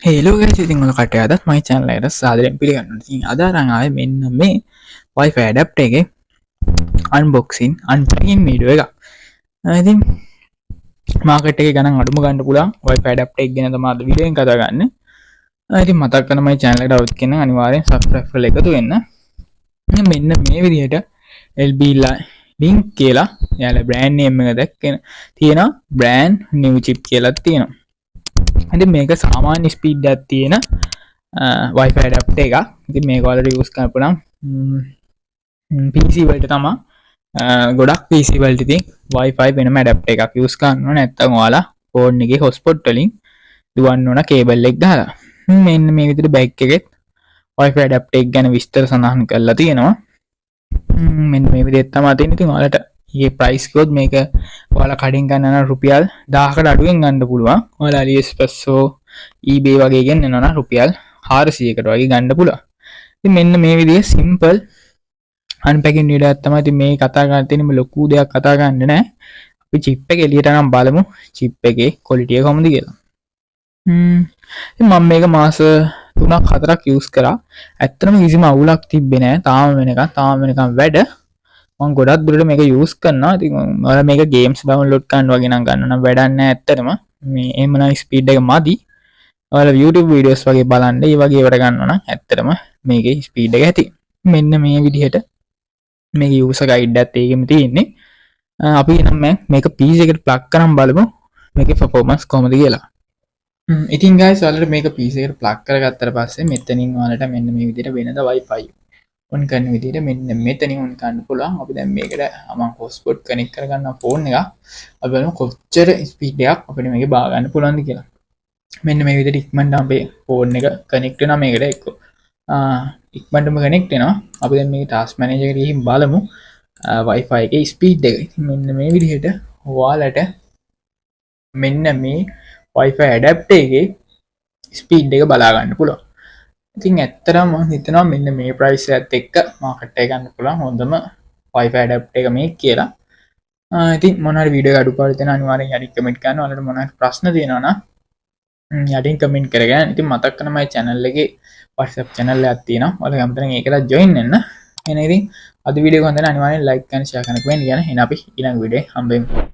Hello guys, ඉතින් ඔයාලා කට්ටිය අදත් මගේ channel එකට සාදරයෙන් පිළිගන්නවා. ඉතින් අද අරන් ආවේ මෙන්න මේ Wi-Fi adapter එකේ unboxing, unpacking video එකක්. ඉතින් මාකට් එකේ ගණන් අඩුම ගන්න පුළුවන් Wi-Fi adapter එක ගැන තමයි අද වීඩියෝ එකෙන් කතා කරන්නේ. ඉතින් මතක් කරන මගේ channel එකට අලුත් කෙනෙක් අනිවාර්යෙන් subscribe කරලා එකතු වෙන්න. ඉතින් මෙන්න මේ විදිහට LB link කියලා එයාලා බ්‍රෑන්ඩ් නේම් එක දැක්කේ තියෙනවා, බ්‍රෑන්ඩ් නිව් චිප් කියලා තියෙනවා. ඉතින් මේක සාමාන්‍ය ස්පීඩ් එකක් තියෙන Wi-Fi adapter එකක්. ඉතින් මේක ඔයාලට යූස් කරන්න පුළුවන් PC වලට තමා. ගොඩක් PC වලට ඉතින් Wi-Fi වෙනම ඇඩැප්ටර් එකක් යූස් කරන්න ඕන, නැත්නම් ඔයාලා ෆෝන් එකේ හොට්ස්පොට් වලින් දුවන්න ඕන කේබල් එක ගහලා. මෙන්න මේ විදිහට බෑග් එකෙත් Wi-Fi adapter එක ගැන විස්තර සඳහන් කරලා තියෙනවා. මෙන්න මේ විදිහට තමයි තියෙන්නේ. ඉතින් ඔයාලට ඊයේ ප්‍රයිස් කිව්වොත් මේක ඔයාලා කඩෙන් ගන්න නම් රුපියල් 1000කට අඩුවෙන් ගන්න පුළුවන්. ඔයාලා AliExpress හෝ eBay වගේ ගෙන්නනවා නම් රුපියල් 400කට වගේ ගන්න පුළුවන්. ඉතින් මෙන්න මේ විදිහේ සිම්පල් අන්පැකින් වීඩියෝ එකක් තමයි. ඉතින් මේ කතා කරන්න තියෙන ලොකු දෙයක් කතා කරන්න නෑ. අපි චිප් එක එළියට අරන් බලමු චිප් එකේ ක්වොලිටි එක කොහොමද කියලා. ඉතින් මම මේක මාස 3ක් 4ක් යූස් කරා. ඇත්තටම කිසිම අවුලක් තිබ්බේ නෑ තාම වෙනකන්. තාම වෙනකන් වැඩ. මං ගොඩක් දුරට මේක යූස් කරනවා. ඉතින් ඔයාලා මේක ගේම්ස් ඩවුන්ලෝඩ් කරන්න වගේ නම් ගන්න නම් වැඩක් නෑ ඇත්තටම. මේ එහෙමනම් ස්පීඩ් එක මදි. ඔයාලා YouTube videos වගේ බලන්න, ඒ වගේ ඒවට ගන්නවා නම් ඇත්තටම මේකේ ස්පීඩ් එක ඇති. මෙන්න මේ විදිහට මේක යූසර් ගයිඩ් එකත් ඒකෙම තියෙන්නේ. අපි නම් මේක PC එකට ප්ලග් කරන් බලමු මේකේ පර්ෆෝමන්ස් කොහොමද කියලා. ඉතින් ගයිස්, ඔයාලට මේක PC එකට ප්ලග් කරගත්තට පස්සේ මෙතනින් ඔයාලට මෙන්න මේ විදිහට වෙනද Wi-Fi on කරන විදිහට මෙන්න මෙතනින් ඔන් කරන්න පුළුවන්. අපි දැන් මේකට මම හොට්ස්පොට් කනෙක්ට් කරගන්න ෆෝන් එක. අපි බලමු කොච්චර ස්පීඩ් එකක් අපිට මේකේ බා ගන්න පුළුවන්ද කියලා. මෙන්න මේ විදිහට ඉක්මනට අපේ ෆෝන් එක කනෙක්ට් වෙනවා මේකට එක්ක. ඉක්මනටම කනෙක්ට් වෙනවා. අපි දැන් මේක ටාස්ක් මැනේජර් එකට ගිහින් බලමු Wi-Fi එකේ ස්පීඩ් එක. ඉතින් මෙන්න මේ විදිහට ඔයාලට මෙන්න මේ Wi-Fi adapter එකේ ස්පීඩ් එක බලා ගන්න පුළුවන්. ඉතින් ඇත්තටම මම හිතනවා මෙන්න මේ ප්‍රයිස් එකත් එක්ක මාකට් එක ගන්න පුළුවන් හොඳම Wi-Fi adapter එක මේක කියලා. ඉතින් මොන හරි වීඩියෝ එක අඩුපාඩු තියෙනවා අනිවාර්යෙන් යටින් කමෙන්ට් කරන්න. ඔයාලට මොන හරි ප්‍රශ්න තියෙනවා නම් යටින් කමෙන්ට් කරගන්න. ඉතින් මතක් කරන මගේ channel එකේ WhatsApp channel එකක් තියෙනවා. ඔයාලා කැමති නම් ඒකට join වෙන්න. එහෙනම් ඉතින් අද වීඩියෝ එක හොඳ නම් අනිවාර්යෙන් like කරන්න, share කරන්න, කමෙන්ට් කියන්න. එහෙනම් අපි ඊළඟ වීඩියෝ එකේ හම්බෙමු.